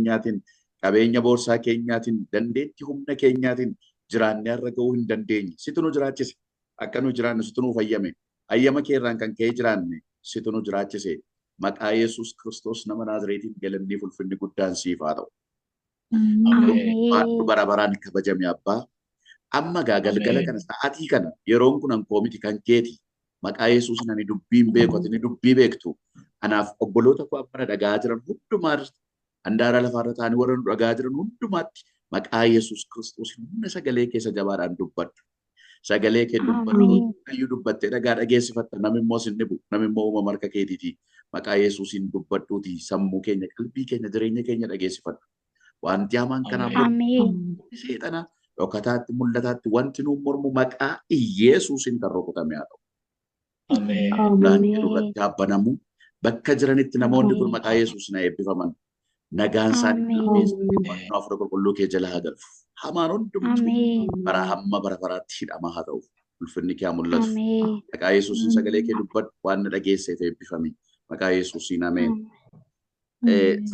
keenyaatiin, qabeenya boorsaa keenyaatiin, dandeettii humna keenyaatiin jiraannee har'a ga'uu hin dandeenye. Situ nu jiraachise. Akka nu jiraannu situ nuuf hayyame. Hayyama keerraan kan ka'ee jiraanne situ nu jiraachise. Maqaa Yesuus Kiristoos nama Naazreetiin galanni fi ulfinni guddaan siif haa ta'u. Baadhu bara baraan kabajame abbaa. Amma gaa galgala kana sa'aatii kana yeroon kun hankoo miti kan keeti. Maqaa Yesuusin ani dubbii hin beeku, ati ni dubbii beektu. Anaaf obboloota koo amma na dhaga'aa jiran hundumaa handaara lafaarra ta'anii warra nu dhaga'aa jiran hundumaatti maqaa Yesuus Kiristoos humna sagalee keessa jabaadhaan dubbadhu. Sagalee kee dubbadhu. Iyyuu dubbattee dhagaa dhageessifatta. Namni immoo sin dhibu. Namni immoo uumama harka keetiiti. Maqaa Yesuusiin dubbadhuuti sammuu keenya, qalbii keenya, jireenya keenya dhageessifadhu. Wanti hamaan kanaan mormu seexana dhokataatti mul'ataatti wanti nuun mormu maqaa Yesuusiin kan rukutame haa ta'u. Ulaan irratti haabbanamu. Bakka jiranitti namoonni kun maqaa Yesuusiin haa eebbifaman. Nagaan isaanii qalbeessa hafuura qulqulluu kee jala haa galu. Hamaan hundumtuu bara hamma bara baraatti hidhamaa haa ta'u. Ulfinni kee haa mul'atu. Maqaa Yesuusiin sagalee kee dubbadhu waan na dhageesseef eebbifami. Maqaa Yesuusiin ameen.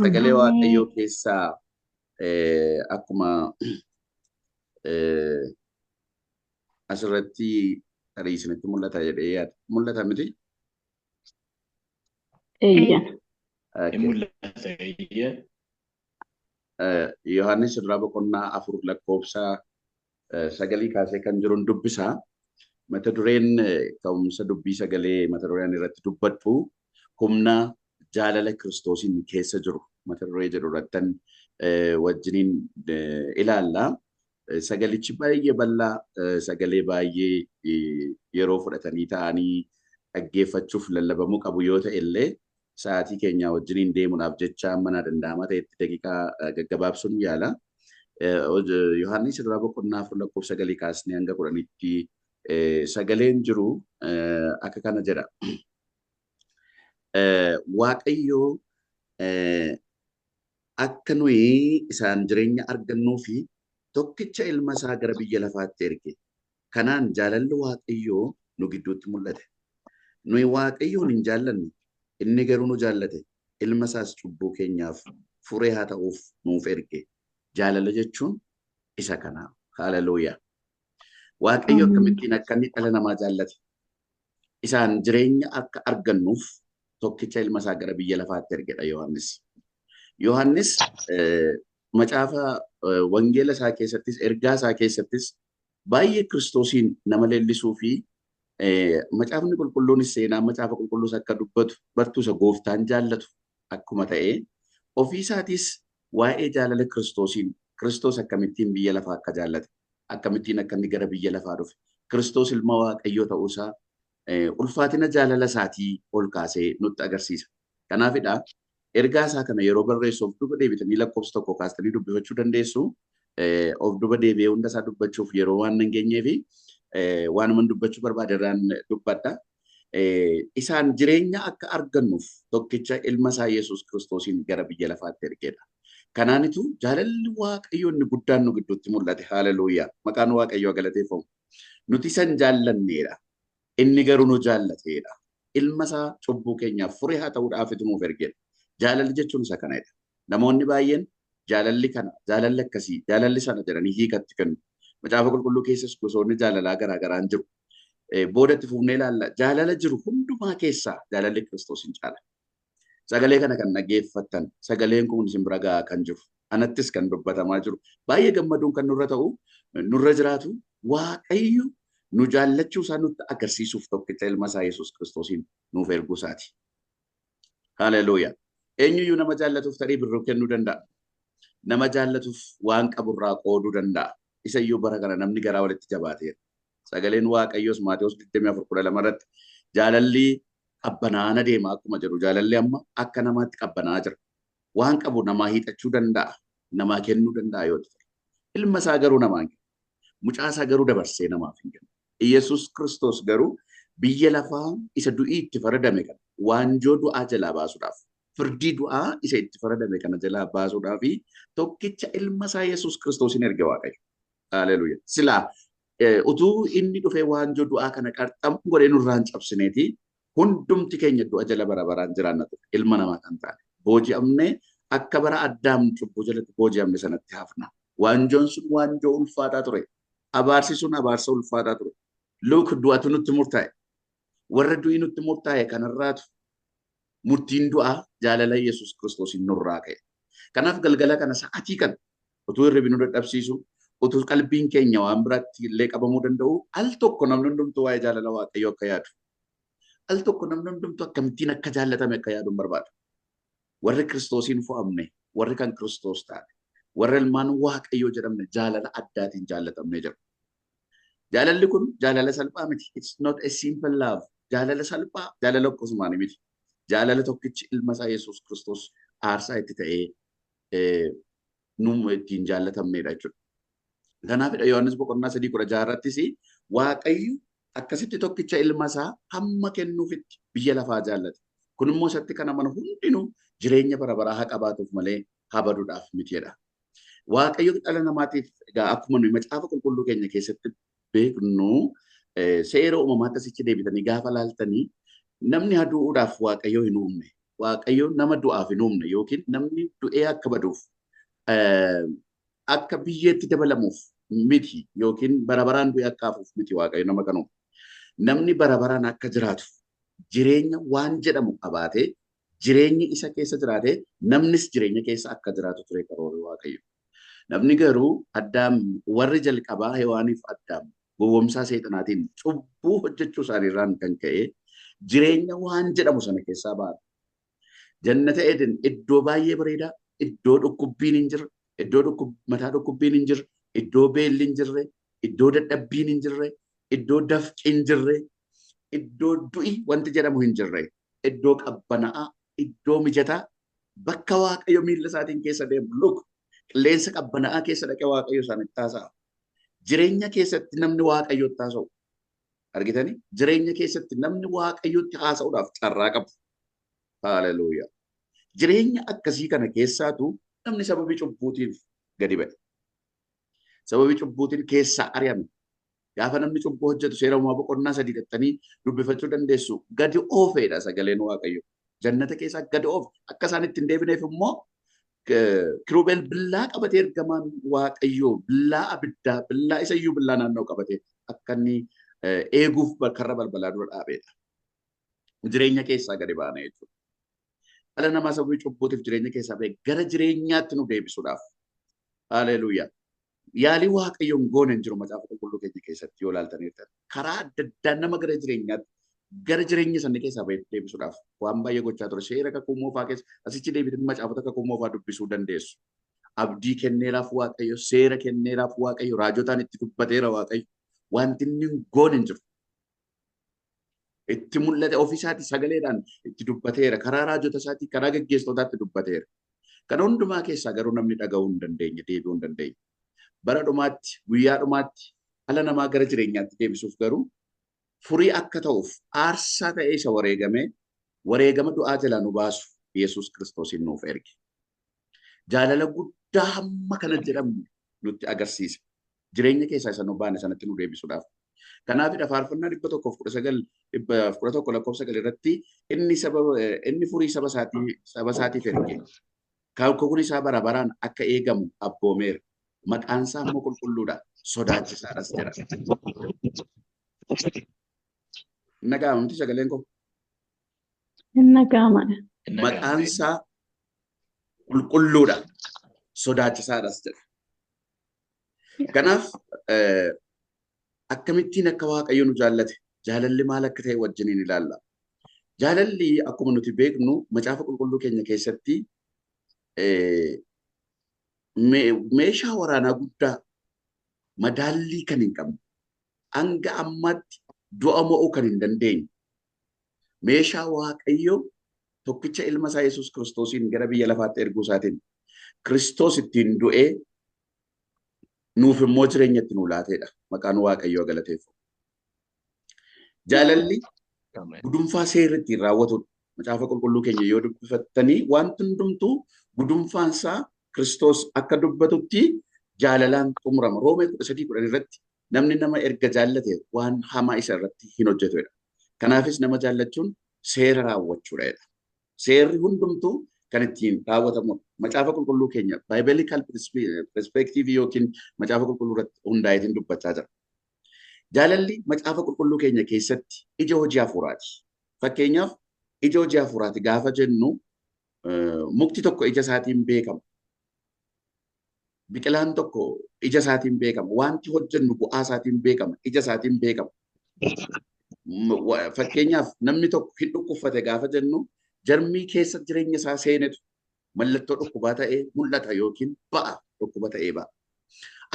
Sagalee Waaqayyoo keessaa akkuma asirratti tarii isinitti mul'ata jedhee yaada. Mul'ata miti? Eeyyan. Mul'ata eeyyan. Yohaannis irraa boqonnaa 4 lakkoofsa 9 kaasee kan jiruun dubbisa. Mata dureen ka'umsa dubbii sagalee mata dureen irratti dubbadhu humna jaalala Kiristoosiin keessa jiru mata duree jedhu irrattan wajjiniin ilaalla. Sagalichi baay'ee bal'aa, sagalee baay'ee yeroo fudhatanii ta'anii dhaggeeffachuuf lallabamuu qabu yoo ta'e illee sa'aatii keenya wajjiniin deemuudhaaf jecha amma na danda'ama ta'etti daqiiqaa gaggabaabsuun yaala. Yohaannis irraa boqonnaa 4 lakkoofsa 9 kaasnee hanga 10tti sagaleen jiru akka kana jedha. Waaqayyo akka nuyi isaan jireenya argannuu fi tokkicha ilma isaa gara biyya lafaatti erge. Kanaan jaalalli Waaqayyoo nu gidduutti mul'ate. Nuyi Waaqayyoon hin jaallanne, inni garuu nu jaallate. Ilma isaas cubbuu keenyaaf furee haa ta'uuf nuuf erge. Jaalala jechuun isa kana. Haleluuyaa. Waaqayyo akkamittiin akka inni dhala namaa jaallate. Isaan jireenya akka argannuuf tokkicha ilma isaa gara biyya lafaatti ergedha Yohaannis. Yohaannis macaafa wangeela isaa keessattis ergaa isaa keessattis baay'ee Kiristoosiin nama leellisuu fi macaafni qulqulluunis seenaa macaafa qulqulluus akka dubbatu bartuu isa gooftaan jaallatu akkuma ta'e ofii isaatis waa'ee jaalala Kiristoosiin Kiristoos akkamittiin biyya lafaa akka jaallate akkamittiin akka inni gara biyya lafaa dhufe Kiristoos ilma Waaqayyoo ta'uusaa ulfaatina jaalala isaatii ol kaasee nutti agarsiisa. Kanaafidha ergaa isaa kana yeroo barreessu of duuba deebitanii lakkoofsa 1 kaastanii dubbifachuu dandeessu. Of duuba deebi'ee hunda isaa dubbachuuf yeroo waan hin geenyee fi waanuma dubbachuu barbaade irraan dubbadha. Isaan jireenya akka argannuuf tokkicha ilma isaa Yesuus Kiristoosiin gara biyya lafaatti ergedha. Kanaanitu jaalalli Waaqayyoo inni guddaan nu gidduutti mul'ate. Haleluuyaa. Maqaan Waaqayyoo galateeffamu. Nuti isan jaallanneedha. Inni garuu nu jaallateedha. Ilma isaa cubbuu keenyaaf furee haa ta'uudhaaf nuuf ergedha. Jaalalli jechuun isa kanadha. Namoonni baay'een jaalalli kana, jaalalli akkasii, jaalalli sana jedhanii hiikatti kennu. Macaafa qulqulluu keessas gosoonni jaalalaa garaa garaan jiru. Boodatti fuufnee ilaalla. Jaalala jiru hundumaa keessaa jaalalli Kiristoos hin caala. Sagalee kana kan dhaggeeffattan, sagaleen kun isin bira gahaa kan jiru, anattis kan dubbatamaa jiru. Baay'ee gammaduun kan nurra ta'u, nurra jiraatu Waaqayyo nu jaallachuu isaa nutti agarsiisuuf tokkicha ilma isaa Yesuus Kiristoosiin nuuf erguu isaati. Haleluuyaa. Eenyuyyuu nama jaallatuuf tarii birruu kennuu danda'a. Nama jaallatuuf waan qaburraa qooduu danda'a. Isayyuu bara kana namni garaa walitti jabaateera. Sagaleen Waaqayyoos Maatewos 24:12 irratti jaalalli qabbanaa'aa deema akkuma jedhu jaalalli amma akka namaatti qabbanaa'aa jira. Waan qabu namaa hiixachuu danda'a. Namaa kennuu danda'a yoo ta'e. Ilma isaa garuu namaa hin kennu. Mucaa isaa garuu dabarsee namaaf hin kennu. Yesuus Kiristoos garuu biyya lafaa isa du'ii itti faradame kana waanjoo du'aa jalaa baasuudhaaf firdii du'aa isa itti faradame kana jalaa baasuudhaaf tokkicha ilma isaa Yesuus Kiristoosiin erge Waaqayyo. Haleluuyaa. Silaa utuu inni dhufee waanjoo du'aa kana qarxamu godhee nurraan cabsineeti hundumti keenya du'a jala bara baraan jiraanna ture. Ilma namaa kan taane. Booji'amnee Akka bara Addaam cubbuu jalatti booji'amne sanatti hafna. Waanjoon sun waanjoo ulfaataa ture. Abaarsi sun abaarsa ulfaataa ture. Luuk du'atu nutti murtaa'e. Warra du'i nutti murtaa'e kanarraatu murtiin du'aa jaalala Yesuus Kiristoosiin nurraa ka'e. Kanaaf galgala kana sa'aatii kana utuu hirribni nu dadhabsiisu, utuu qalbiin keenya waan biraatti illee qabamuu danda'u, al tokko namni hundumtuu waa'ee jaalala Waaqayyoo akka yaadu. Al tokko namni hundumtuu akkamittiin akka jaallatame akka yaadu hin barbaadu. Warri Kiristoosiin fo'amne, warri kan Kiristoos taane, warri ilmaan Waaqayyoo jedhamne jaalala addaatiin jaallatamnee jiru. Jaalalli kun jaalala salphaa miti. It's not a simple love. Jaalala salphaa, jaalala akkasumaan miti. Jaalala tokkichi ilma isaa Yesuus Kiristoos aarsaa itti ta'ee nu ittiin jaallatamnedha jechuudha. Kanaafidha Yohaannis boqonnaa 3:16 irrattis Waaqayyo akkasitti tokkicha ilma isaa hamma kennuufitti biyya lafaa jaallate. Kun immoo isatti kan amanu hundinuu jireenya bara baraa haa qabaatuuf malee haa baduudhaaf miti jedha. Waaqayyo dhala namaatiif egaa akkuma nuyi macaafa qulqulluu keenya keessatti beeknu seera uumamaa akkasitti deebitanii gaafa laaltanii namni haa du'uudhaaf Waaqayyo hin uumne. Waaqayyo nama du'aaf hin uumne yookiin namni du'ee akka baduuf akka biyyeetti dabalamuuf miti yookiin bara baraan du'ee akka hafuuf miti Waaqayyo nama kan uume. Namni bara baraan akka jiraatu jireenya waan jedhamu qabaatee jireenyi isa keessa jiraatee namnis jireenya keessa akka jiraatu ture karoorri Waaqayyo. Namni garuu Addaam warri jalqabaa Hewaaniif Addaam gowwoomsaa seexanaatiin cubbuu hojjechuu isaaniirraan kan ka'e jireenya waan jedhamu sana keessaa ba'an. Jannata Eden iddoo baay'ee bareedaa, iddoo dhukkubbiin hin jirre, iddoo mataa dhukkubbiin hin jirre, iddoo beelli hin jirre, iddoo dadhabbiin hin jirre, iddoo dafqi hin jirre, iddoo du'i wanti jedhamu hin jirre, iddoo qabbanaa'aa, iddoo mijataa, bakka Waaqayyo miilla isaatiin keessa deemu. Look, qilleensa qabbanaa'aa keessa dhaqee Waaqayyo isaanitti haasa'a. Jireenya keessatti namni Waaqayyotti haasa'u. Argitanii? Jireenya keessatti namni Waaqayyotti haasa'uudhaaf carraa qabu. Haleluuyaa. Jireenya akkasii kana keessaatu namni sababii cubbuutiif gadi ba'e. Sababii cubbuutiin keessaa ari'ame. Gaafa namni cubbuu hojjetu seera uumamaa boqonnaa 3 dhattanii dubbifachuu dandeessu. Gadi oofeedha sagaleen Waaqayyo. Jannata keessaa gadi oofe. Akka isaan ittiin deebineef immoo Kiruubeel billaa qabatee ergamaan Waaqayyoo billaa abiddaa, billaa isayyuu billaa naannoo qabatee akka inni eeguuf karra balbalaa dura dhaabeedha. Jireenya keessaa gadi baana jechuudha. Dhala namaa sababii cubbuutiif jireenya keessaa ba'e gara jireenyaatti nu deebisuudhaaf. Haleluuyaa. Yaalii Waaqayyoon goone hin jiru macaafa qulqulluu keenya keessatti yoo ilaaltaniirtan. Karaa adda addaa nama gara jireenyaatti gara jireenya sana keessaa ba'e deebisuudhaaf waan baay'ee gochaa ture. Seera kakuu moofaa keessa asichi deebitanii macaafota kakuu moofaa dubbisuu dandeessu. Abdii kenneeraaf Waaqayyo, seera kenneeraaf Waaqayyo, raajotaan itti dubbateera Waaqayyo. Wanti inni hin goone hin jiru. Itti mul'ate ofiisaati sagaleedhaan itti dubbateera. Karaa raajota isaatii, karaa gaggeessitootaatti dubbateera. Kana hundumaa keessaa garuu namni dhaga'uu hin dandeenye, deebi'uu hin dandeenye. Bara dhumaatti, guyyaa dhumaatti dhala namaa gara jireenyaatti deebisuuf garuu furii akka ta'uuf aarsaa ta'ee isa wareegame, wareegama du'aa jalaa nu baasu Yesuus Kiristoosiin nuuf erge. Jaalala guddaa hamma kana jedhamu nutti agarsiisa. Jireenya keessaa isa nu baane sanatti nu deebisuudhaaf. Kanaafidha faarfannaa 119 111 lakkoofsa 9 irratti inni furii saba isaatiif erge. Kakuun isaa bara baraan akka eegamu abboomeera. Maqaan isaa immoo qulqulluudha. Sodaachisaadhas jedha. Nagaamti sagaleen koo. Nagaamadha. Maqaan isaa qulqulluudha. Sodaachisaadhas jedha. Kanaaf akkamittiin akka Waaqayyo nu jaallate, jaalalli maal akka ta'e wajjiniin ilaalla. Jaalalli akkuma nuti beeknu macaafa qulqulluu keenya keessatti meeshaa waraanaa guddaa madaallii kan hin qabne, hanga ammaatti du'a mo'uu kan hin dandeenye, meeshaa Waaqayyo tokkicha ilma isaa Yesuus Kiristoosiin gara biyya lafaatti erguu isaatiin Kiristoos ittiin du'ee nuuf immoo jireenya itti nuu laateedha. Maqaan Waaqayyoo galateeffamu. Jaalalli gudunfaa seerri ittiin raawwatudha. Macaafa qulqulluu keenya yoo dubbifattanii wanti hundumtuu gudunfaan isaa Kiristoos akka dubbatutti jaalalaan xumurama. Roomee 13:10 irratti namni nama erga jaallate waan hamaa isa irratti hin hojjetudha. Kanaafis nama jaallachuun seera raawwachuudha. Seerri hundumtuu kan ittiin raawwatamudha. Macaafa qulqulluu keenya biblical perspective yookiin macaafa qulqulluu irratti hundaa'eetiin dubbachaa jira. Jaalalli macaafa qulqulluu keenya keessatti ija hojii hafuuraati. Fakkeenyaaf ija hojii hafuuraati gaafa jennu mukti tokko ija isaatiin beekama. Biqilaan tokko ija isaatiin beekama. Wanti hojjennu bu'aa isaatiin beekama. Ija isaatiin beekama. Fakkeenyaaf namni tokko hin dhukkubfate gaafa jennu jarmii keessa jireenya isaa seenetu mallattoo dhukkubaa ta'ee mul'ata yookiin ba'a dhukkuba ta'ee ba'a.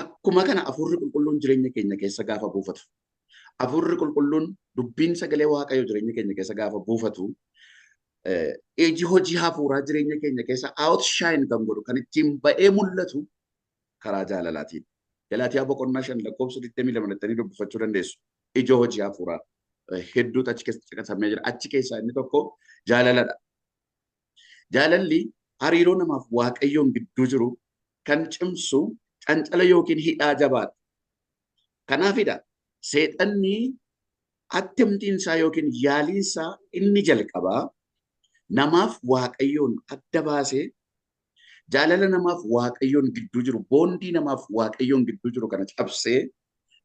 Akkuma kana hafuurri qulqulluun jireenya keenya keessa gaafa buufatu. Hafuurri qulqulluun dubbiin sagalee Waaqayyoo jireenya keenya keessa gaafa buufatu iji hojii hafuuraa jireenya keenya keessa outshine kan godhu kan ittiin ba'ee mul'atu karaa jaalalaatiin. Galaatiyaa boqonnaa 5 lakkoofsa 22 jettanii dubbifachuu dandeessu. Ija hojii hafuuraa hedduutu achi keessatti caqasamee jira. Achi keessaa inni tokko jaalaladha. Jaalalli hariiroo namaaf Waaqayyoon gidduu jiru kan cimsu cancala yookiin hidhaa jabaadha. Kanaafidha seexanni attimtiinsaa yookiin yaaliinsaa inni jalqabaa namaaf Waaqayyoon adda baasee jaalala namaaf Waaqayyoon gidduu jiru, boondii namaaf Waaqayyoon gidduu jiru kana cabsee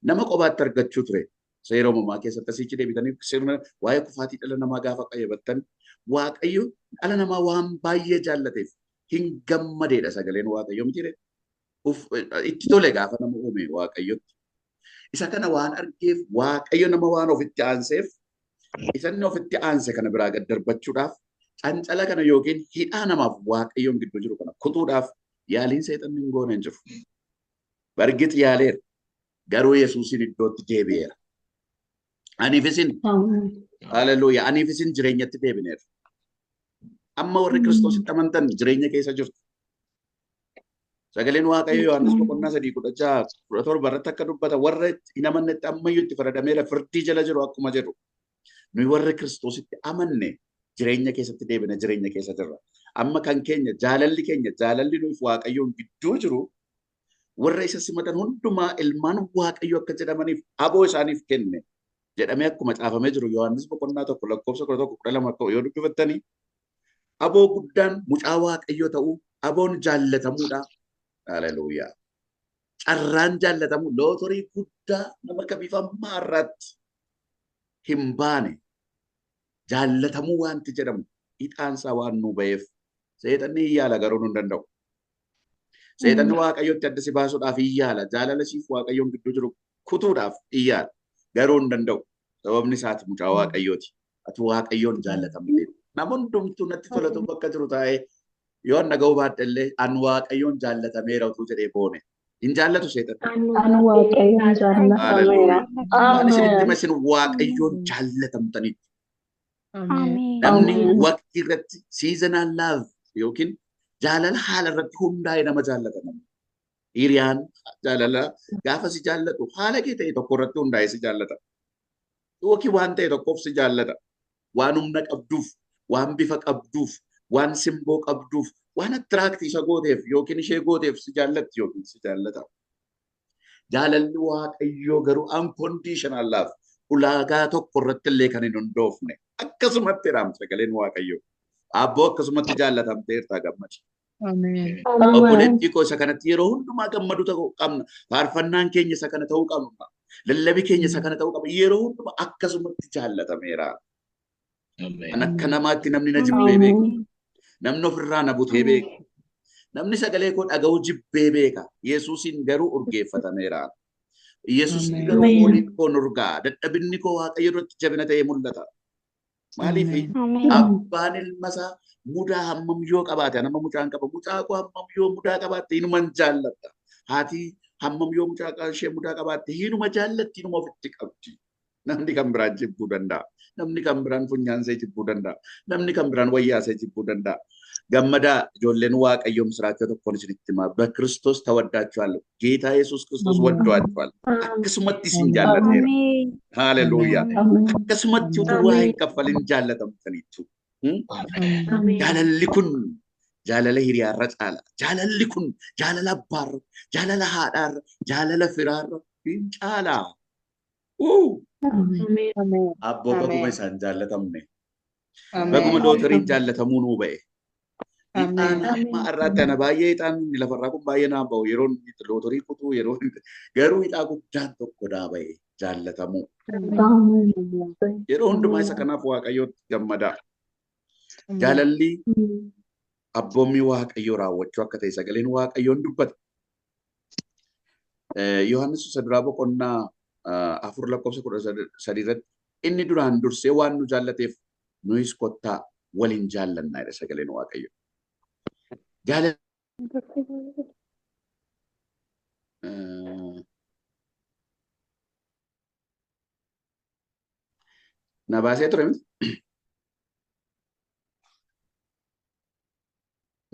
nama qobaatti argachuu ture. Seera uumamaa keessatti asichi deebitanii sirna waa'ee kufaatii dhala namaa gaafa qayyabattan Waaqayyo dhala namaa waan baay'ee jaallateef hin gammadeedha sagaleen Waaqayyo miti itti tole gaafa nama uume Waaqayyotti. Isa kana waan argeef Waaqayyo nama waan ofitti aanseef isa inni ofitti aanse kana biraa gad darbachuudhaaf cancala kana yookiin hidhaa namaaf Waaqayyoon gidduu jiru kana kutuudhaaf yaaliin seexanni hin goone hin jiru. Bargit yaaleera. Garuu Yesuusin iddootti deebi'eera. Aniif isin haleluuyaa aniif isin jireenyatti deebineera. Amma warri Kiristoositti amantan jireenya keessa jirtu. Sagaleen Waaqayyo Yohaannis boqonnaa 3 16 17 irratti akka dubbata warra hin amannetti ammayyuu itti faradameera firdii jala jiru akkuma jedhu. Nuyi warri Kiristoositti amanne jireenya keessatti deebina jireenya keessa jirra. Amma kan keenya jaalalli keenya jaalalli nuyi Waaqayyoon gidduu jiru warra isa simatan hundumaa ilmaan Waaqayyo akka jedhamaniif aboo isaaniif kenne jedhamee akkuma caafamee jiru Yohaannis boqonnaa 1 lakkoofsa 11 12 yoo dubbifattanii aboo guddaan mucaa Waaqayyoo ta'uu aboon jaallatamuudha. Haleluuyaa. Carraan jaallatamu lootorii guddaa nama kamiif amma har'aatti hin baane jaallatamuu wanti jedhamu ixaansaa waan nu ba'eef seexanni hin yaala garuu nu hin danda'u. Seexanni Waaqayyotti adda si baasuudhaaf hin yaala. Jaalala siif Waaqayyoon gidduu jiru kutuudhaaf hin yaala. Garuu hin danda'u. Sababni isaati mucaa Waaqayyooti. Ati Waaqayyoon jaallatamte. Nama hundumtuu natti tolatu bakka jiru taa'ee yoo an dhaga'uu baadhe illee an Waaqayyoon jaallatameera utuu jedhee boone. Hin jaallatu seexanni. An Waaqayyoon jaallatameera. Waan isinitti hima isin Waaqayyoon jaallatamtanitti. Namni waqtii irratti seasonal love yookiin jaalala haala irratti hundaa'e nama jaallata namni. Hiriyaan jaalala gaafa si jaallatu haala kee ta'e tokko irratti hundaa'e si jaallata. Yookiin waan ta'e tokkoof si jaallata. Waan humna qabduuf, waan bifa qabduuf, waan simboo qabduuf, waan attract isa gooteef yookiin ishee gooteef si jaallatti yookiin si jaallata. Jaalalli Waaqayyoo garuu unconditional love ulaagaa tokko irratti illee kan hin hundoofne akkasumatti jedhama sagaleen Waaqayyoo. Abboo akkasumatti jaallatamteerta gammadi. Obboleettii koo isa kanatti yeroo hundumaa gammadu ta'uu qabna. Faarfannaan keenya isa kana ta'uu qabna. Lallabi keenya isa kana ta'uu qabna. Yeroo hundumaa akkasumatti jaallatameera. Kan akka namaatti namni na jibbee beeka. Namni ofirraa na butee beeka. Namni sagalee koo dhaga'uu jibbee beeka. Yesuusiin garuu urgeeffatameera. Yesuus garuu fooliin koo nurgaa. Dadhabinni koo Waaqayyo duratti jabina ta'ee mul'ata. Maaliif abbaan ilma isaa mudaa hammam yoo qabaate nama mucaan qaba mucaa koo hammam yoo mudaa qabaatte hinuman jaalladha. Haati hammam yoo mucaa ishee mudaa qabaatte hinuma jaallatti hinuma ofitti qabdi. Namni kan biraan jibbuu danda'a. Namni kan biraan funyaansee jibbuu danda'a. Namni kan biraan wayyaasee jibbuu danda'a. Gammadaa ijoolleen Waaqayyoo misiraachoo tokkoon isinitti himaa. በክርስቶስ ተወዳችኋል። ጌታ ኢየሱስ ክርስቶስ ወዷችኋል። Akkasumatti isin jaallateera. Haleluuyaa. Akkasumatti utuu waa hin kaffalin jaallatamtaniittu. Jaalalli kun jaalala hiriyaarra caala. Jaalalli kun jaalala abbaarra, jaalala haadhaarra, jaalala firaarra hin caala. Abboo baguma isaan jaallatamne. Baguma lootoriin jaallatamuu nuu ba'e. Ixaan hamma har'aatti ana baay'ee ixaan lafarraa kun baay'ee naa ba'u yeroo lootorii kutuu yeroo garuu ixaa guddaan tokko naa ba'e jaallatamuu. Yeroo hundumaa isa kanaaf Waaqayyootti gammadaa. Jaalalli abboommii Waaqayyoo raawwachuu akka ta'e sagaleen Waaqayyoon dubbata. Yohaannis isa duraa boqonnaa 4 lakkoofsa 13 irratti inni duraan dursee waan nu jaallateef nuyis kottaa waliin jaallannaa jedha sagaleen Waaqayyoo. Na baasee ture miti?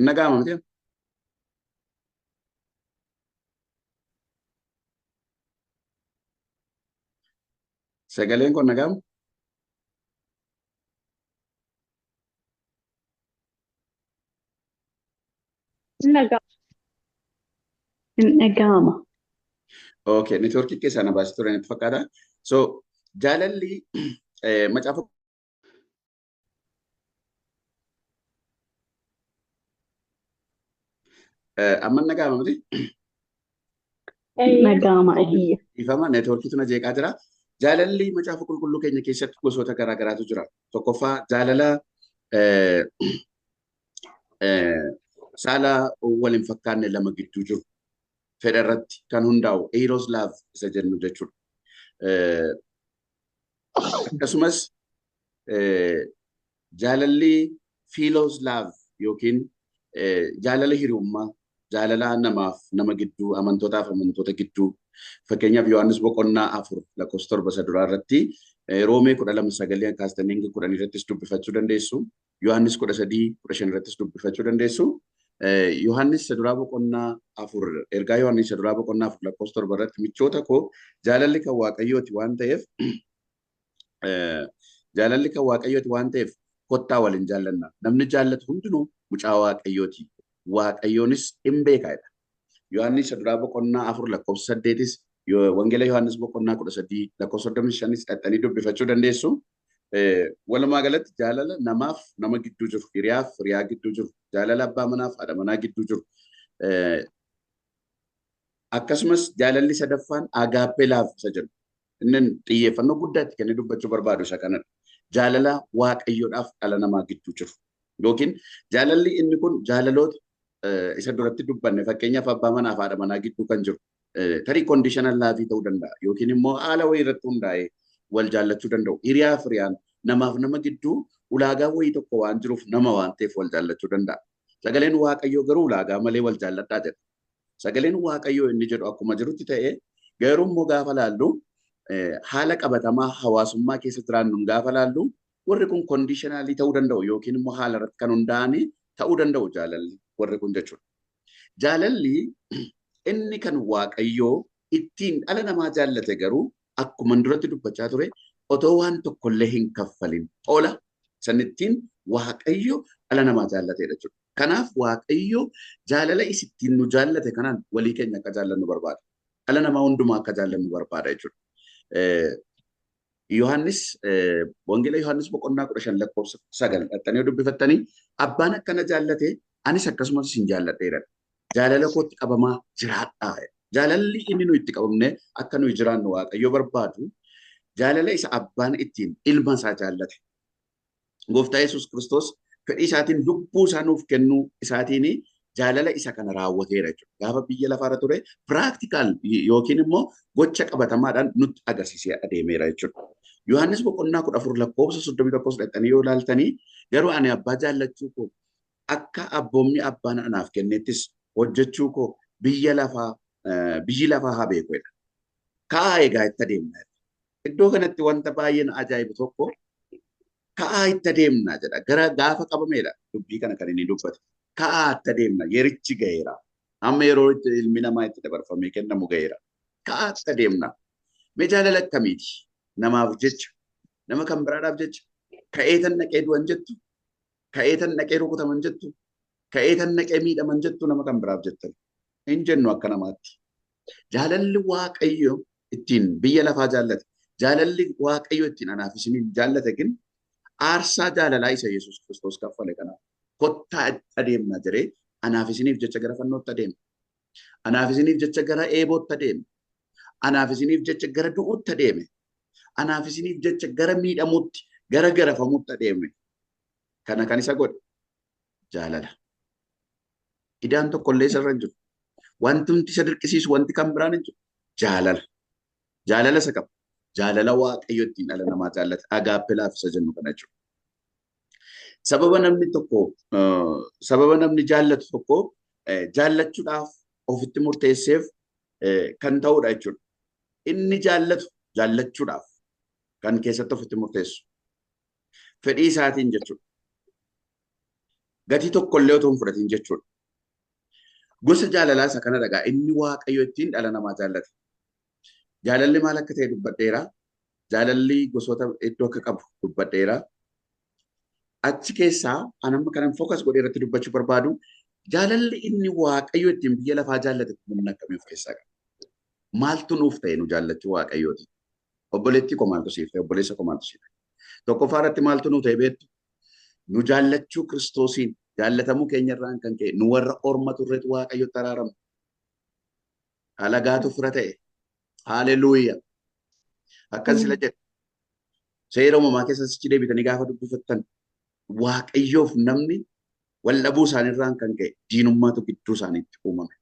Nagaama miti? Sagaleen kun nagaama? Nagaama. Okay, networkii keessaa na baasee ture natti fakkaata. So, jaalalli macaafa amma nagaama miti? Nagaama iyya. Ifama networkiitu na jeeqaa jira. Jaalalli macaafa qulqulluu keenya keessatti gosoota garaa garaatu jira. Tokkoffaa jaalala saala wal hin fakkaanne lama gidduu jiru fedha irratti kan hundaa'u eros love isa jennu jechuudha. Akkasumas jaalalli philos love yookiin jaalala hiriyummaa, jaalala namaaf nama gidduu, amantootaaf amantoota gidduu. Fakkeenyaaf Yohaannis boqonnaa 4 lakkoofsa 7 isa duraa irratti Roomee 12:9 kaastanii hanga 10 irrattis dubbifachuu dandeessu. Yohaannis 13:15 irrattis dubbifachuu dandeessu. Yohaannis isa duraa boqonnaa 4 ergaa Yohaannis isa duraa boqonnaa 4 lakkoofsa 7 irratti michoota koo jaalalli kan Waaqayyooti waan ta'eef jaalalli kan Waaqayyooti waan ta'eef kottaa waliin jaallanna. Namni jaallatu hundinuu mucaa Waaqayyooti. Waaqayyoonis hin beeka jedha. Yohaannis isa duraa boqonnaa 4 lakkoofsa 8 Wangeela Yohaannis boqonnaa 13 lakkoofsa 35 dhaxxanii dubbifachuu dandeessu. Walumaa galatti jaalala namaaf nama gidduu jiru, hiriyaaf hiriyaa gidduu jiru, jaalala abbaa manaaf haadha manaa gidduu jiru. Akkasumas jaalalli sadaffaan agaappee laaf isa jedhu. Inni xiyyeeffannoo guddaa itti kennee dubbachuu barbaadu isa kanadha. Jaalala Waaqayyoodhaaf dhala namaa gidduu jiru. Yookiin jaalalli inni kun jaalaloota isa duratti dubbanne fakkeenyaaf abbaa manaaf haadha manaa gidduu kan jiru. Tarii conditional love ta'uu danda'a yookiin immoo haala wayii irratti hundaa'ee wal jaallachuu danda'u. Hiriyaaf hiriyaan namaaf nama gidduu ulaagaa wayii tokko waan jiruuf nama waan ta'eef wal jaallachuu danda'a. Sagaleen Waaqayyoo garuu ulaagaa malee wal jaalladhaa jedha. Sagaleen Waaqayyoo inni jedhu akkuma jirutti ta'ee garuu immoo gaafa laallu haala qabatamaa hawaasummaa keessa jiraannu gaafa laallu warri kun conditionally ta'uu danda'u yookiin immoo haala irratti kan hundaa'anii ta'uu danda'u jaalalli warri kun jechuudha. Jaalalli inni kan Waaqayyoo ittiin dhala namaa jaallate garuu akkuma duratti dubbachaa ture otoo waan tokkollee hin kaffalin tola sanittiin Waaqayyo dhala namaa jaallatedha jechuudha. Kanaaf Waaqayyo jaalala isittiin nu jaallate kanaan walii keenya akka jaallannu barbaada. Dhala namaa hundumaa akka jaallannu barbaada jechuudha. Yohaannis Wangeela Yohaannis boqonnaa 15 lakkoofsa 9 dhaxxanii dubbifattanii abbaan akkana jaallate anis akkasumas isin jaalladheera. Jaalala kootti qabamaa jiraadhaa. Jaalalli inni nu itti qabamne akka nuyi jiraannu Waaqayyo barbaadu jaalala isa abbaan ittiin ilma isaa jaallate. Gooftaa Yesuus Kiristoos fedhii isaatiin lubbuu isaa nuuf kennuu isaatiin jaalala isa kana raawwateera jechuudha. Gaafa biyya lafaarra ture practical yookiin immoo gocha qabatamaadhaan nutti agarsiisee adeemeera jechuudha. Yohaannis boqonnaa 14 lakkoofsa 31 dhaxxanii yoo ilaaltanii garuu ani abbaa jaallachuu koo akka abboomni abbaan anaaf kennettis hojjechuu koo biyyi lafaa haa beeku jedha. Ka'aa egaa itti adeemna. Iddoo kanatti wanta baay'ee na ajaa'ibu tokko ka'aa itti adeemna jedha. Gara gaafa qabameedha dubbii kana kan inni dubbate. Ka'aa itti adeemna yerichi ga'eera. Amma yeroo ilmi namaa itti dabarfamee kennamu ga'eera. Ka'aa itti adeemna. Mee jaalala akkamiiti? Namaaf jecha, nama kan biraadhaaf jecha, ka'ee tan naqee du'an jettu, ka'ee tan naqee rukutaman jettu, ka'ee tan naqee miidhaman jettu nama kan biraaf jettan. Hin jennu akka namaatti. Jaalalli Waaqayyo ittiin biyya lafaa jaallate, jaalalli Waaqayyo ittiin anaaf isiniin jaallate gin aarsaa jaalalaa isa Yesuus Kiristoos kaffale kanaaf. Kottaa adeemna jedhee anaaf isiniif jecha gara fannootti adeeme. Anaaf isiniif jecha gara eebootti adeeme. Anaaf isiniif jecha gara du'uutti adeeme. Anaaf isiniif jecha gara miidhamuutti, gara garafamuutti adeeme. Kana kan isa godhe jaalala. Idaan tokkollee isarra hin jiru. Wanti isa dirqisiisu wanti kan biraan hin jiru. Jaalala. Jaalala isa qaba. Jaalala Waaqayyo ittiin dhala namaa jaallate. Agaappe laafisa jennu kana jechuudha. Sababa namni tokko sababa namni jaallatu tokko jaallachuudhaaf ofitti murteesseef kan ta'udha jechuudha. Inni jaallatu jaallachuudhaaf kan keessatti ofitti murteessu. Fedhii isaatiin jechuudha. Gatii tokkollee otoo hin fudhatin jechuudha. Gosa jaalalaa isa kana dhagaa inni Waaqayyo ittiin dhala namaa jaallate. Jaalalli maal akka ta'e dubbadheera. Jaalalli gosoota hedduu akka qabu dubbadheera. Achi keessaa an amma kanan focus godhee irratti dubbachuu barbaadu jaalalli inni Waaqayyo ittiin biyya lafaa jaallate humna akkamii of keessaa qaba? Maaltu nuuf ta'e nu jaallachuu Waaqayyooti? Obboleettii koo maaltu siif ta'e? Obboleessa koo maaltu siif ta'e? Tokkoffaa irratti maaltu nuu ta'e beektu? Nu jaallachuu Kiristoosiin jaallatamuu keenya irraan kan ka'e nu warra orma turretu Waaqayyotti araaramu. Alagaatu fira ta'e. Haleluuyaa. Akkas sila jedhe. Seera uumamaa keessa sichi deebitanii gaafa dubbifattan Waaqayyoof namni wal dhabuu isaaniirraan kan ka'e diinummaatu gidduu isaaniitti uumame.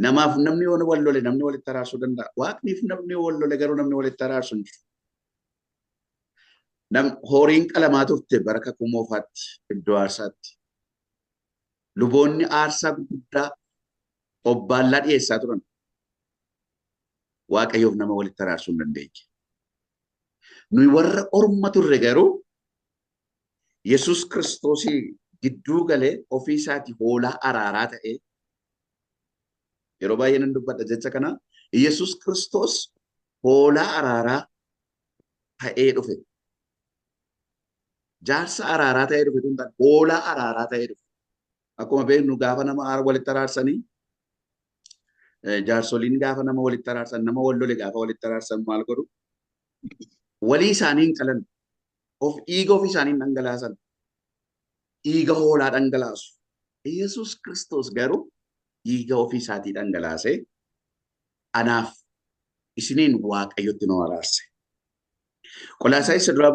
Namaaf namni yoo wal lole namni walitti araarsuu danda'a. Waaqniif namni wal lole garuu namni walitti araarsu hin jiru. Horiin qalamaa turte bara kakuu moofaatti iddoo aarsaatti. Luboonni aarsaa gurguddaa obbaallaa dhiyeessaa turan. Waaqayyoof nama walitti araarsuu hin dandeenye. Nuyi warra orma turre garuu Yesuus Kiristoosii gidduu galee ofii isaatii hoolaa araaraa ta'ee yeroo baay'ee nan dubbadha jecha kana Yesuus Kiristoos hoolaa araaraa ta'ee dhufe. Jaarsa araaraa ta'ee dhufe tun taane hoolaa araaraa ta'ee dhufe. Akkuma beeknu gaafa nama walitti araarsanii jaarsoliin gaafa nama walitti araarsan nama wal lole gaafa walitti araarsan maal godhu? Walii isaanii hin qalan. Of dhiiga ofii isaanii hin dhangalaasan. Dhiiga hoolaa dhangalaasu. Yesuus Kiristoos garuu dhiiga ofii isaatii dhangalaasee anaaf isiniin Waaqayyotti nu araarse. Qolaasaayis isa duraa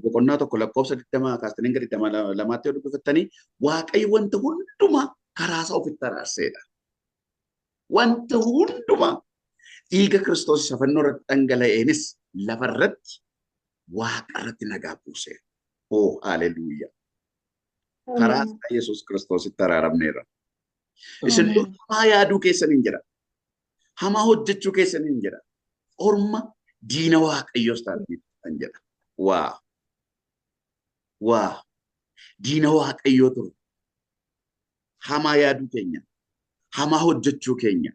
boqonnaa 1 lakkoofsa 20 kaastanii hanga 22tti yoo dubbifattanii Waaqayyo wanta hundumaa karaa isaa ofitti araarseedha. Wanta hundumaa dhiiga Kiristoos isa fannoo irratti dhangala'eenis lafarratti Waaqa irratti nagaa buuse. Oh, haleluuyaa. Karaa isaa Yesuus Kiristoositti araaramneerra. Isin dur hamaa yaaduu keessaniin jedha. Hamaa hojjechuu keessaniin jedha. Orma diina Waaqayyoos taatanii jedha. Waa. Waa. Diina Waaqayyoo ture. Hamaa yaaduu keenya. Hamaa hojjechuu keenya.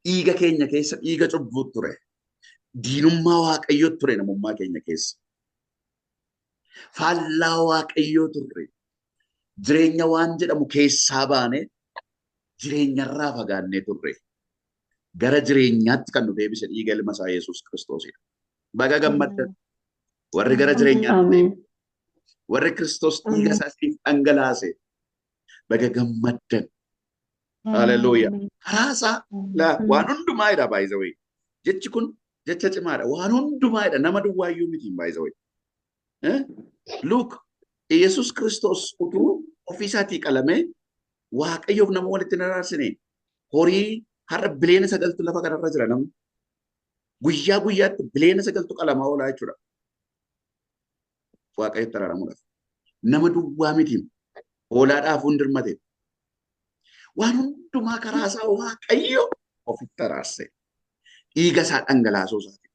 Dhiiga keenya keessa dhiiga cubbuu ture. Diinummaa Waaqayyoo ture namummaa keenya keessa. Faallaa Waaqayyoo turre. Jireenya waan jedhamu keessaa baane jireenyarraa fagaannee turre. Gara jireenyaatti kan nu deebise dhiiga ilma isaa Yesuus Kiristoosidha. Baga gammaddan. Warri gara jireenyaatti warri Kiristoos dhiiga isaa isiniif dhangalaase baga gammaddan. Haleluuyaa. Karaa isaa waan hundumaa jedha by the way. Jechi kun jecha cimaadha. Waan hundumaa jedha nama duwwaayyuu miti by the way. Look, Yesuus Kiristoos utuu ofii isaatii qalamee Waaqayyoof nama walitti hin araarsine horii har'a biliyoona 9tu lafa kanarra jira namni. Guyyaa guyyaatti biliyoona 9tu qalamaa oolaa jechuudha. Waaqayyotti araaramuudhaaf. Nama duwwaa miti. Hoolaadhaaf hin dirmate. Waan hundumaa karaa isaa Waaqayyo ofitti araarse. Dhiiga isaa dhangalaasuu isaati.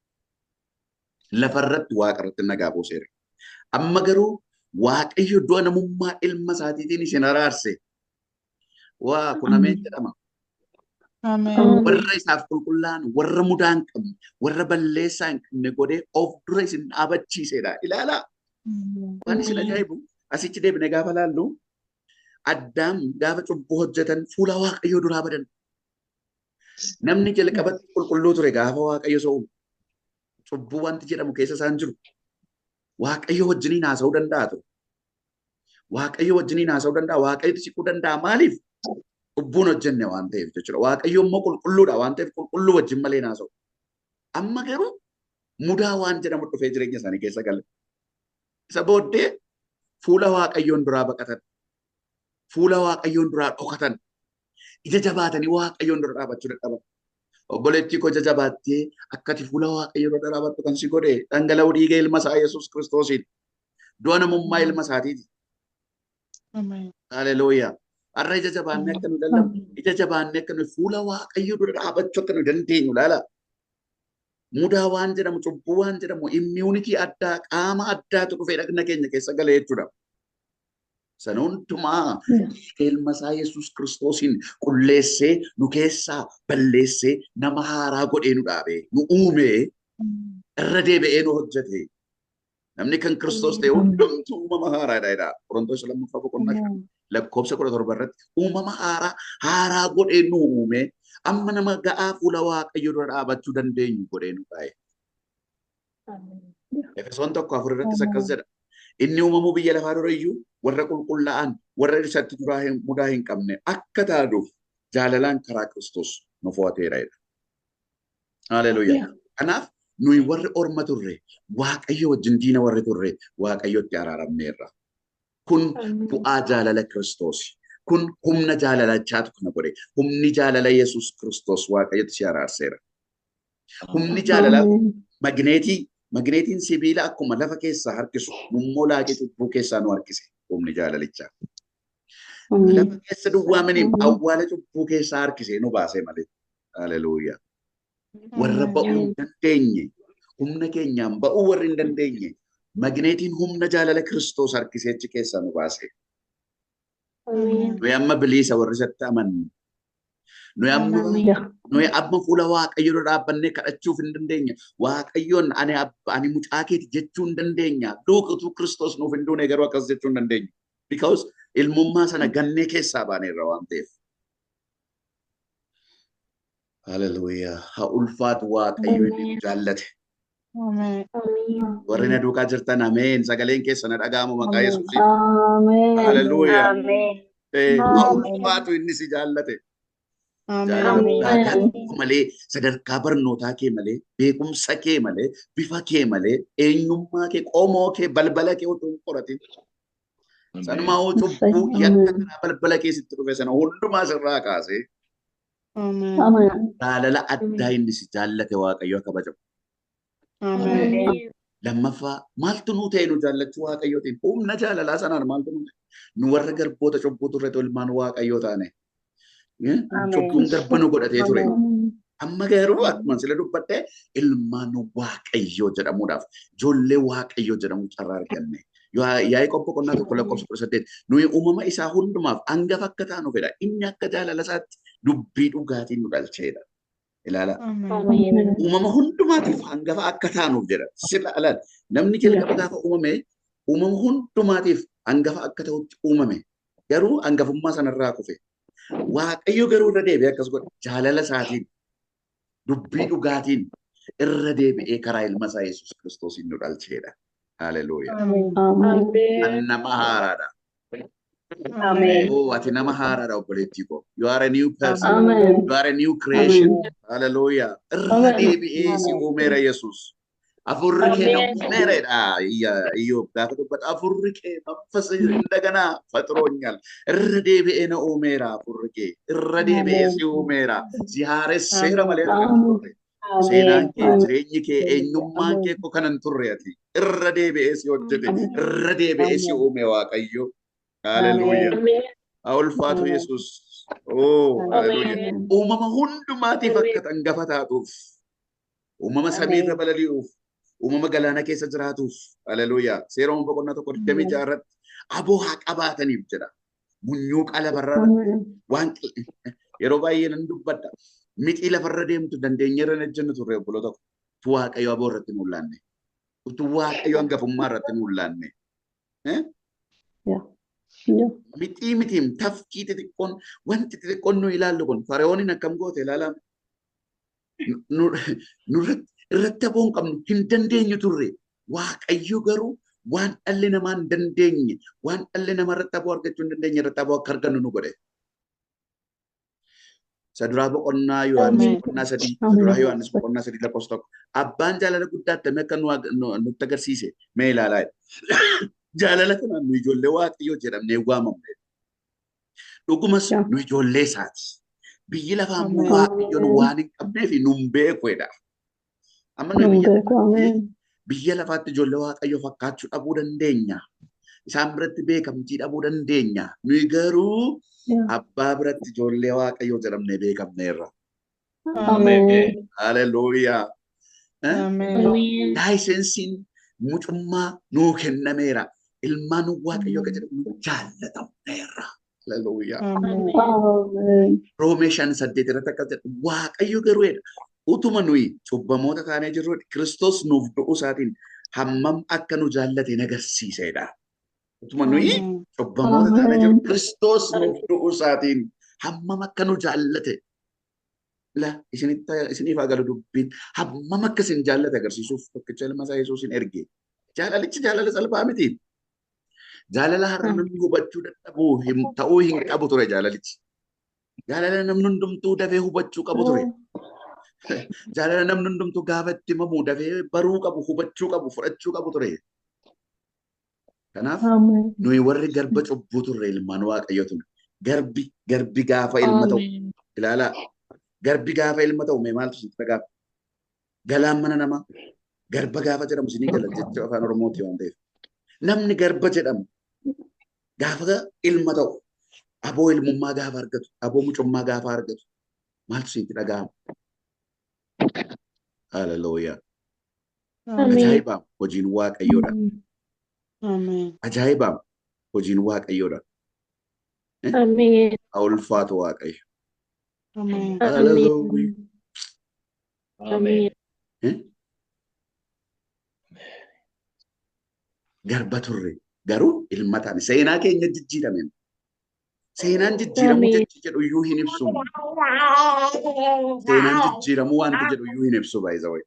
Lafarratti Waaqarratti nagaa buuseera. Amma garuu Waaqayyo du'a namummaa ilma isaatiitiin isin araarse. Waa kun ameen jedhama. Warra isaaf qulqullaa'an, warra mudaa hin qabne, warra balleessaa hin qabne godhee of dura isin dhaabachiisedha. Ilaalaa. Waan isin ajaa'ibu asitti deebine gaafa laallu Addaam gaafa cubbuu hojjetan fuula Waaqayyoo duraa badan. Namni jalqabatti qulqulluu ture gaafa Waaqayyo isa uume. Cubbuu wanti jedhamu keessa isaan jiru. Waaqayyo wajjiniin haasa'uu danda'a ture. Waaqayyo wajjiniin haasa'uu danda'a. Waaqayyotti siquu danda'a. Maaliif? Cubbuun hojjenne waan ta'eef jechuudha. Waaqayyo immoo qulqulluudha waan ta'eef qulqulluu wajjin malee haasa'u. Amma garuu mudaa waan jedhamu dhufee jireenya isaanii keessa gale. Isa booddee fuula Waaqayyoon duraa baqatan. Fuula Waaqayyoon duraa dhokatan. Ija jabaatanii Waaqayyoon dura dhaabachuu dadhaban. Obboleettii koo ija jabaattee akkati fuula Waaqayyoo dura dhaabattu kan si godhe dhangala'uu dhiiga ilma isaa Yesuus Kiristoosiin. Du'a namummaa ilma isaatiiti. Haleluuyaa. Har'a ija jabaannee akka nu lallabnu, ija jabaannee akka nu fuula Waaqayyoo dura dhaabachuu akka nu dandeenyu ilaala. Mudaa waan jedhamu, cubbuu waan jedhamu, immuunitii addaa, qaama addaatu dhufee dhagna keenya keessa galee jechuudha. Sana hundumaa ilma isaa Yesuus Kiristoosiin qulleessee nu keessaa balleessee nama haaraa godhee nu dhaabee nu uumee irra deebi'ee nu hojjete. Namni kan Kiristoos ta'e hundumtuu uumama haaraadha jedha. Qorontoos 2 boqonnaa 5 lakkoofsa 17 irratti uumama haaraa godhee nu uume amma nama ga'aa fuula Waaqayyoo dura dhaabachuu dandeenyu godhee nu kaa'e. Efesoon 1:4 irrattis akkas jedha. Inni uumamuu biyya lafaa dura iyyuu warra qulqullaa'an warra isatti duraa mudaa hin qabne akka taanuuf jaalalaan karaa Kiristoos nu fo'ateera jedha. Haleluuyaa. Kanaaf nuyi warri orma turre Waaqayyo wajjin diina warri turre Waaqayyotti araaramneerra. Kun bu'aa jaalala Kiristoos. Kun humna jaalalachaatu kana godhe. Humni jaalala Yesuus Kiristoos Waaqayyotti si araarseera. Humni jaalalaa magneetiin sibiila akkuma lafa keessaa harkisu nummoo laaqee cubbuu keessaa nu harkise humni jaalalichaa. Lafa keessa duwwaaminiin awwaala cubbuu keessaa harkisee nu baasee malee. Haleluuyaa. Warra ba'uu hin dandeenye, humna keenyaan ba'uu warri hin dandeenye, magneetiin humna jaalala Kiristoos harkisee achi keessaa nu baase. Nuyi amma bilisa warri isatti amannu. Nuyi amma fuula Waaqayyoo dura dhaabbannee kadhachuuf hin dandeenya. Waaqayyoon ani mucaa keeti jechuu hin dandeenya. Duuqatu Kiristoos nuuf hin duune garuu akkas jechuu hin dandeenyu. Because ilmummaa sana gannee keessaa baaneerra waan ta'eef. Haleluuyaa. Haa ulfaatu Waaqayyo inni nu jaallate. Warri na duukaa jirtan ameen. Sagaleen keessa na dhaga'amu maqaa Yesuusiin. Haleluuyaa. Haa ulfaatu inni si jaallate. Jaalala malee, sadarkaa barnootaa kee malee, beekumsa kee malee, bifa kee malee, eenyummaa kee, qomoo kee, balbala kee utuu hin qoratin. Sanumaa hoo cubbuu yakka karaa balbala kee sitti dhufe sana hundumaa sirraa kaasee jaalala addaa inni si jaallate Waaqayyo kabajamu. Lammaffaa maaltu nuu ta'e nu jaallachuu Waaqayyootiin? Humna jaalalaa sanaan maaltu nuu ta'e? Nu warra garboota cubbuu turre ilmaan Waaqayyoo taane. Cubbuun garba nu godhatee ture. Amma garuu akkuma sila dubbadhe ilmaan Waaqayyoo jedhamuudhaaf ijoollee Waaqayyoo jedhamu carraa arganne. Yaa'ii boqonnaa 1 lakkoofsa 18 nuyi uumama isaa hundumaaf hangafa akka taanu fedha. Inni akka jaalala isaatti dubbii dhugaatiin nu dhalcheedha. Ilaala. Uumama hundumaatiif hangafa akka taanuuf jedha. Sila alaal namni jalqaba gaafa uumame uumama hundumaatiif hangafa akka ta'utti uumame. Garuu hangafummaa sanarraa kufe. Waaqayyo garuu irra deebi'ee akkas godhe. Jaalala isaatiin dubbii dhugaatiin irra deebi'ee karaa ilma isaa Yesuus Kiristoosiin nu dhalcheedha. Haleluuyaa. Ani nama haaraadha. Oh, ati nama haaraadha obboleettii koo. You are a new person. You are a new creation. Haleluuyaa. Irra deebi'ee si uumeera Yesuus. Afurri kee na uumeeredha. Iyyoob gaafa dubbatu afurri kee መንፈስ እንደገና ፈጥሮኛል. Irra deebi'ee na uumeera afurri kee. Irra deebi'ee si uumeera. Si haaresseera malee kan turre. Seenaan kee, jireenyi kee, eenyummaan kee koo kanan turre ati. Irra deebi'ee si hojjete. Irra deebi'ee si uume Waaqayyo. Haleluuyaa. Haa ulfaatu Yesuus. Oh, haleluuyaa. Uumama hundumaatiif akka hangafa taatuuf. Uumama samiirra balali'uuf. Uumama galaana keessa jiraatuuf. Haleluuyaa. Seera uumama boqonnaa 1 26 irratti aboo haa qabaataniif jedha. Munyuuqa lafarra waan yeroo baay'ee nan dubbadha. Mixii lafarra deemtu dandeenye irra ejjennu turre obboloota ko. Utuu Waaqayyo aboo irratti nu laanne. Utuu Waaqayyo hangafummaa irratti nu laanne. Mixii mitiin tafkii xixiqqoon wanti xixiqqoon nu ilaallu kun Fari'ooniin akkam goote ilaalaa nurratti irratti aboo hin qabnu hin dandeenyu turre. Waaqayyo garuu Waan dhalli namaa hin dandeenye, waan dhalli namaa irratti aboo argachuu hin dandeenye irratti aboo akka argannu nu godhe. Saduraa boqonnaa Yohaannis boqonnaa 3, saduraa Yohaannis boqonnaa 3 lakkoofsa 1. Abbaan jaalala guddaa attamii akka nutti agarsiise mee ilaalaa. Jaalala kanaan nu ijoollee Waaqayyoo jedhamnee waamamne. Dhugumas nu ijoollee isaati. Biyyi lafaa immoo Waaqayyoon waan hin qabneef nu hin beeku jedha. Amma nu biyya lafaatti ijoollee Waaqayyoo fakkaachuu dhabuu dandeenya. Isaan biratti beekamtii dhabuu dandeenya. Nuyi garuu abbaa biratti ijoollee Waaqayyoo jedhamnee beekamneerra. Haleluuyaa. Laayisensiin mucummaa nuu kennameera. Ilmaan Waaqayyoo akka jedhamu nu jaallatamneerra. Haleluuyaa. Roomee 5:8 irratti akkas jedha. Waaqayyo garuu jedha. Utuma nuyi cubbamoota taanee jirru Kiristoos nuuf du'uu isaatiin hammam akka nu jaallate agarsiisedha. Utuma nuyi cubbamoota taanee jirru Kiristoos nuuf du'uu isaatiin hammam akka nu jaallate. La isinitti isiniif haa galu dubbiin, hammam akka isin jaallate agarsiisuuf tokkicha ilma isaa Yesuusin erge. Jaalalichi jaalala salphaa miti. Jaalala har'a namni hubachuu dadhabuu ta'uu hin qabu ture jaalalichi. Jaalala namni hundumtuu dafee hubachuu qabu ture. Jaalala namni hundumtuu gaafa itti himamu dafee baruu qabu, hubachuu qabu, fudhachuu qabu ture. Kanaaf nuyi warri garba cubbuu turre ilmaan Waaqayyoo ture. Garbi gaafa ilma ta'u ilaalaa. Garbi gaafa ilma ta'u mee maaltu sitti dhaga'ama? Galaan mana namaa garba gaafa jedhamu isinii gala jecha afaan Oromooti waan ta'eef. Namni garba jedhamu gaafa ilma ta'u, aboo ilmummaa gaafa argatu, aboo mucummaa gaafa argatu maaltu sitti dhaga'ama? Haleluuyaa. Ajaa'ibaa hojiin Waaqayyoodha. Ajaa'ibaa hojiin Waaqayyoodha. Haa ulfaatu Waaqayyo. Haleluuyaa. Ameen. Garba turre garuu ilma taane, seenaa keenya jijjiirame. Seenaan jijjiiramuu jechi jedhu iyyuu hin ibsu. Seenaan jijjiiramuu wanti jedhu iyyuu hin ibsu, by the way.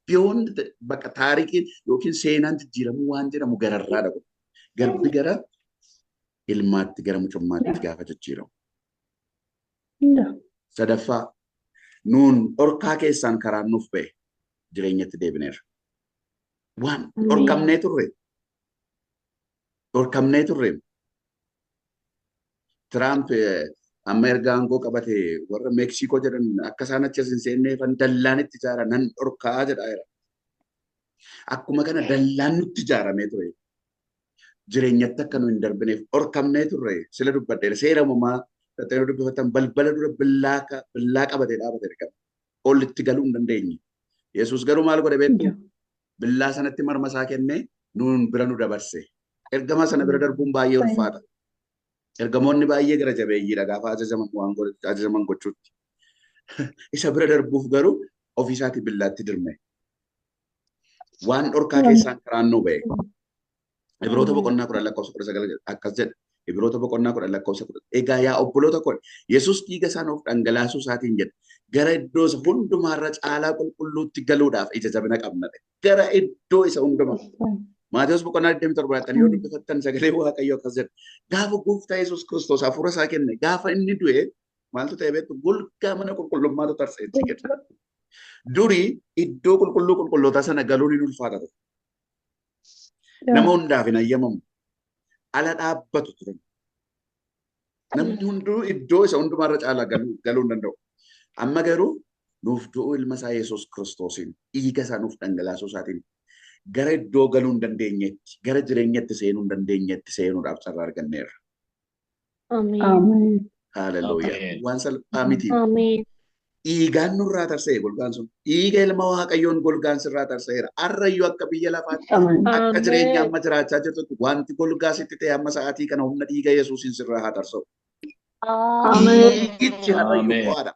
Beyond bakka taarikiin yookiin seenaan jijjiiramuu waan jedhamu gararraadha kun. Garbi gara ilmaatti, gara mucummaatti gaafa jijjiiramu. Sadaffaa, nuun dhorkaa keessaan karaan nuuf ba'e, jireenyatti deebineerra. Waan dhorkamnee turre. Dhorkamnee turre. Tiraamp amma erga aangoo qabate warra Meeksikoo jedhan akka isaan achi as hin seenneefan dallaan itti ijaara nan dhorkaa jedhaa jira. Akkuma kana dallaan nutti ijaaramee ture. Jireenyatti akka nu hin darbineef dhorkamnee turre, sila dubbadheera. Seera uumamaa dhaxxee dubbifatan balbala dura billaa qabatee dhaabate argama. Ol itti galuu hin dandeenye. Yesuus garuu maal godhe beektu? Billaa sanatti marma isaa kennee nuun bira nu dabarse. Ergama sana bira darbuun baay'ee ulfaata. Ergamoonni baay'ee gara jabeeyyiidha gaafa ajajaman waan ajajaman gochuutti. Isa bira darbuuf garuu ofiisaatii billaatti dirme. Waan dhorkaa keessaan karaan nu ba'e. Ibroota boqonnaa 10 lakkoofsa 19 akkas jedha. Ibroota boqonnaa 10 lakkoofsa 10. Egaa yaa obboloota koo, Yesuus dhiiga isaa nuuf dhangalaasuu isaatiin jedha. Gara iddoo isa hundumaarra caalaa qulqulluutti galuudhaaf ija jabina qabna. Gara iddoo isa hundumaa. Maatewos boqonnaa 27 dhaqxanii yoo dubbifattan sagalee Waaqayyoo akkas jedha. Gaafa gooftaa Yesuus Kiristoos hafuura isaa kenne, gaafa inni du'e maaltu ta'e beektu? Golgaa mana qulqullummaatu tarsa'e jedha. Durii iddoo qulqulluu qulqullootaa sana galuun hin ulfaata ture. Nama hundaaf hin ayyamamu. Ala dhaabbatu turan. Namni hunduu iddoo isa hundumaarra caalaa galuu hin danda'u. Amma garuu nuuf du'uu ilma isaa Yesuus Kiristoosiin, dhiiga isaa nuuf dhangalaasuu isaatiin gara iddoo galuu hin dandeenyetti, gara jireenyatti seenuu hin dandeenyetti seenuudhaaf carraa arganneerra. Ameen. Haleluuyaa. Ameen. Waan salphaa miti. Ameen. Dhiigaan nurraa tarsa'e golgaan sun. Dhiiga ilma Waaqayyoon golgaan sirraa tarsa'eera. Arrayyuu akka biyya lafaatti Ameen. akka jireenya amma jiraachaa jirtutti wanti golgaa sitti ta'e amma sa'aatii kana humna dhiiga Yesuusiin sirraa haa tarsa'u. Ameen. Dhiigichi har'ayyuu Ameen. ho'aadha.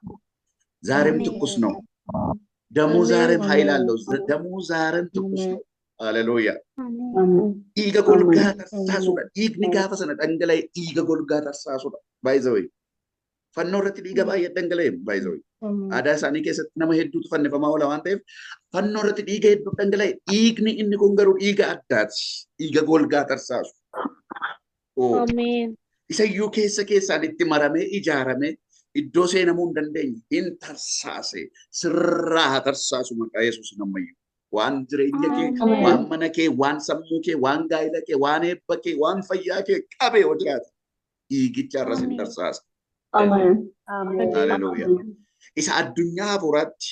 ዛሬም ትኩስ ነው። ደሙ ዛሬም ኃይል አለው። ደሙ ዛሬም ትኩስ ነው። Haleluuyaa. Ameen. Dhiiga golgaa tarsaasudha. Dhiigni gaafa sana dhangala'e dhiiga golgaa tarsaasudha. By the way. Fannoo irratti dhiiga baay'ee dhangala'e baay'ee. Aadaa isaanii keessatti nama hedduutu fannifamaa oola waan ta'eef fannoo irratti dhiiga hedduu dhangala'e. Dhiigni inni kun garuu dhiiga addaati. Dhiiga golgaa tarsaasu. Ameen. Isayyuu keessa keessaan itti maramee ijaaramee iddoo seenamuu hin dandeenye hin tarsaase. Sirraa haa tarsaasu maqaa Yesuus ammayyuu. Waan jireenya kee, waan mana kee, waan sammuu kee, waan gaa'ela kee, waan eebba kee, waan fayyaa kee qabee yoo jiraate dhiigicha irras hin tarsaasa. Haleluuyaa. Isa addunyaa hafuuraatti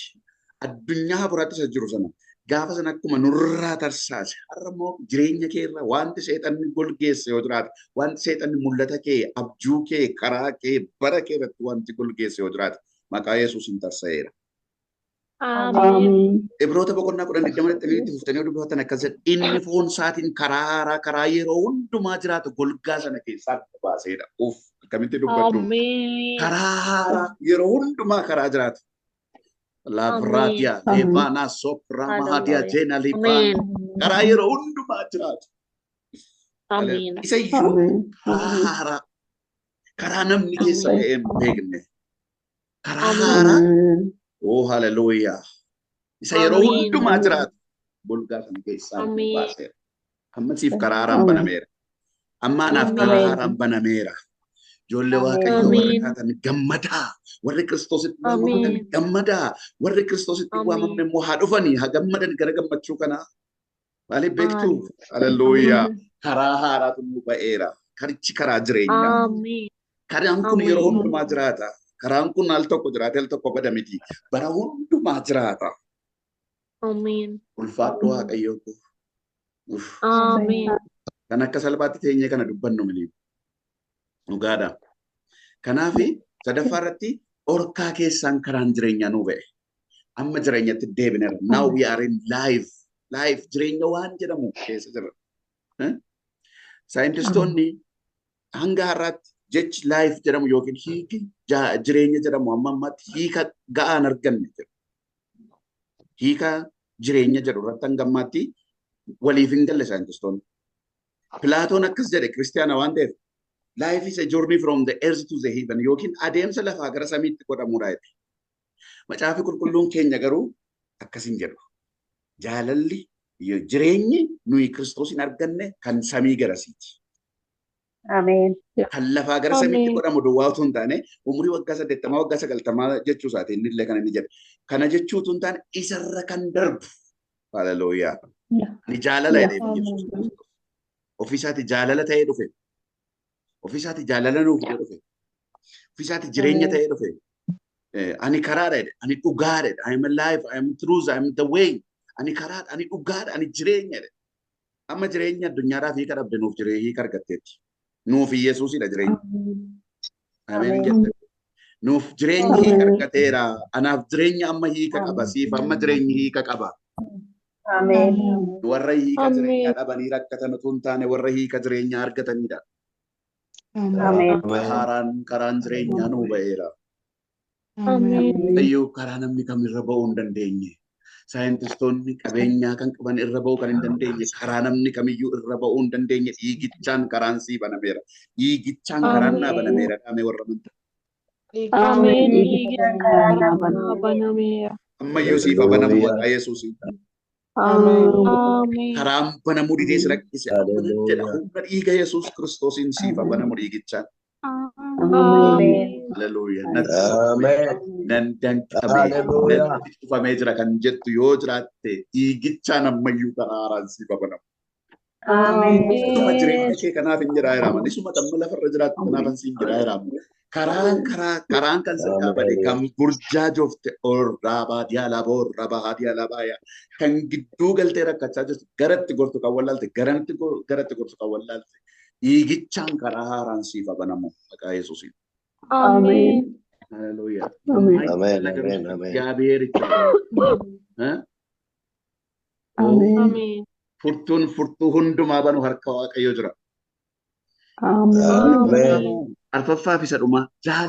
isa jiru sana gaafa sana akkuma nurraa tarsaase har'a immoo jireenya kee irra wanti seexanni golgeesse yoo jiraate, wanti seexanni mul'ata kee, abjuu kee, karaa kee, bara kee irratti wanti golgeesse yoo jiraate maqaa Yesuusiin tarsa'eera. Ameen. Ibroota boqonnaa 10:20 itti fuftanii dubbatan akkas jedha. Inni foon isaatiin karaa haaraa karaa yeroo hundumaa jiraatu golgaa sana keessaa baaseedha. Uff, akkamitti dubbadhu? Karaa haaraa yeroo hundumaa karaa jiraatu. Laavraatiya, Leevaanaa, Sopraa, Mahaadiyaa, Jeena, Liivaan. Karaa yeroo hundumaa jiraatu. Isa iyyuu karaa haaraa, karaa namni keessa ba'ee hin beekne. Karaa haaraa. Oh, hallelujah. Isa yeroo hundumaa jiraatu golgaa sana keessaa baaseera. Amma siif karaa haaraan banameera. Amma anaaf karaa haaraan banameera. Ijoollee Waaqayyoo warri taatan gammadaa. Warri Kiristoositti waamaman gammadaa. Warri Kiristoositti waamamne immoo haa dhufanii haa gammadan gara gammachuu kanaa. Maaliif beektu? Hallelujah. Karaa haaraatu nu ba'eera. Karichi karaa jireenyaa. Karaan kun yeroo hundumaa jiraata. Karaan kun al tokko jiraate al tokko bada miti. Bara hundumaa jiraata. Ameen. Ulfaadhu Waaqayyoo koo. Ameen. Kan akka salphaatti teenyee kana dubbannu miti. Dhugaadha. Kanaaf sadaffaa irratti dhorkaa keessaan karaan jireenyaa nuu ba'e. Amma jireenyatti deebineerra. Now we are in life. Life jireenya waan jedhamu keessa jirra. Saayintistoonni hanga har'aatti jechi life jedhamu yookiin hiiki jireenya jedhamu amma ammaatti hiika ga'aan arganne jedhu. Hiika jireenya jedhu irratti hanga ammaatti waliif hin galle saayintistoonni. Pilaatoon akkas jedhe kiristiyaana waan ta'eef life is a journey from the earth to the heaven yookiin adeemsa lafaa gara samiitti godhamudha jedhe. Macaafi qulqulluun keenya garuu akkas hin jedhu. Jaalalli jireenyi nuyi Kiristoosiin arganne kan samii garasiiti. Ameen. Kan lafaa gara samiitti godhamu duwwaa utuu hin taane umurii waggaa 80 waggaa 90 jechuu isaati inni illee kan inni jedhe. Kana jechuu utuu hin taane isarra kan darbu. Haleluuyaa. Ni jaalala jedhee Yesuus Kiristoos. Ofiisaati jaalala ta'ee dhufe. Ofiisaati jaalala nuuf dhufe. Ofiisaati jireenya ta'ee dhufe. Ani karaadha jedhe, ani dhugaadha jedhe, I am alive, I am truth, I am the way. Ani karaadha, ani dhugaadha, ani jireenya jedhe. Amma jireenya addunyaadhaaf hiika dhabde nuuf jireenya hiika argatteetti. Nuuf Yesuusidha jireenya. Ameen jette. Nuuf jireenyi hiika argateera. Anaaf jireenya amma hiika qaba. Siif amma jireenyi hiika qaba. Ameen. Warra hiika jireenyaa dhabanii rakkatan utuu hin taane warra hiika jireenyaa argatanidha. Ameen. Haaraan karaan jireenyaa nuu ba'eera. Iyyuu karaa namni kamirra ba'uu hin dandeenye. Saayintistoonni qabeenyaa kan qaban irra ba'uu kan hin dandeenye, karaa namni kamiyyuu irra ba'uu hin dandeenye dhiigichaan karaan sii banameera. Dhiigichaan karaan naa banameera. Dhaame warra amantaa. Ameen. Dhiigichaan karaan naa banameera. Ammayyuu siif banamu maqaa Yesuusiin. Ameen. Karaan banamuu didee si rakkise. Amma jedha humna dhiiga Yesuus Kiristoosiin siif banamu dhiigichaan. Ameen. Haleluuyaa. Nan danqamee natti cufamee jira kan jettu yoo jiraatte dhiigichaan ammayyuu karaa haaraan siif banamu. Isuma jireenya kee kanaaf hin jiraa jiraama. Isuma amma lafarra jiraattu kanaaf hin jiraa jiraama. Karaan kan sirraa bade kan burjaa joofte orraa baadiyaa laboo orraa baadiyaa labaaya kan gidduu galtee rakkachaa jirtu garatti gortu kan wallaalte garatti gortu kan wallaalte dhiigichaan karaa haaraan siif banamu maqaa Yesuusiin. Ameen. Haleluuyaa. Ameen. Ameen. Ameen. እግዚአብሔር Ameen. Furtuun furtuu hundumaa banu harka Waaqayyoo jira. Ameen. Arfaffaa fi isa dhumaa jaalala.